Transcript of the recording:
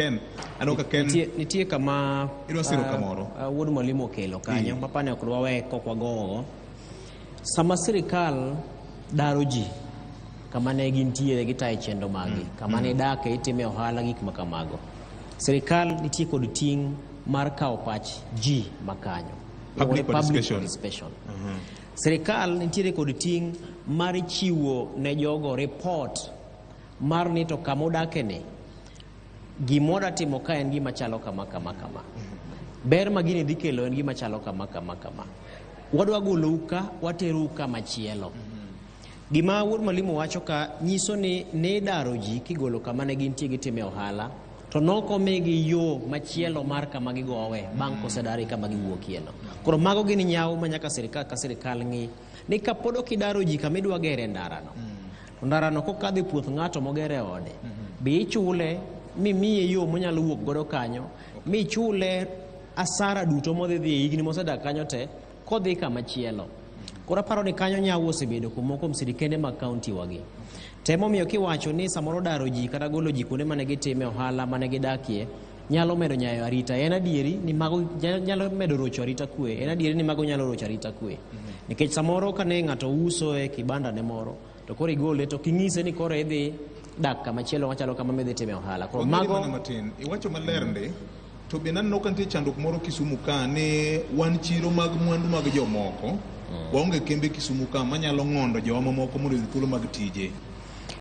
Ken, aneno ka Ken Nitie kama idwa siro kamoro. Wuod mwalimu okelo kanyo mapane ok dwawe kok wagogo. Sama sirikal daro ji kama ne gintiere gitaye chenro maggi, kama ne dake itime ohala gik ma kamago. Sirikal nitie kod ting' mar kawo pach ji makanyo. Public Iluongo ni participation. Participation. Sirikal nitiere kod ting' mar chiwo ne jogo report mar ni to kama udake ni gima wadwa timo ka en gima chalo kama kama kama. Ber ma gini dhi kelo en gima chalo kama kama kama. Wadwa golou ka waterou kama chielo. Gima wuod mwalimu wacho ka nyiso ni ne daro ji kigolo kama ne gintie gitime ohala to nok omigi yo machielo mar kama gigowe bang' kosedari kama giwuokie no. Koro mago gin nyawo ma nyaka sirikal ka sirikal ng'i ni kapod ok idaro ji kama idwa gere ndarano. To ndarano kokadho e puoth ng'ato mogere ode, be ichule mimiye yo monyalo wuok godo kanyo, michule asara duto modhi dhi e higni mosedak kanyo te kodhi kama chielo. Koro aparo ni kanyo nyawo osebedo kuom moko kuom sirikende mag kaunti wagi. Temomiyo kiwacho ni samoro daro ji kata golo ji kuonde mane gitime ohala mane gidakie nyalo medo nyayo arita. En adieri ni mago nyalo medo rocho arita kwe. En adieri ni mago nyalo rocho arita kwe. Nikech samoro kane ng'ato uso e kibanda ne moro to koro igole to king'ise ni koro idhi dak kama chielo machalo kama midhi time ohala. Koro Wang'ere mago mana matin. Iwacho maler ndi. To bende aneno ka nitie chandruok moro Kisumu ka ni wan chiro mag mwandu mag jomoko. Waonge kembe Kisumu ka manyalo ng'ondo jowa mamoko mondo oyud thuolo mag tije.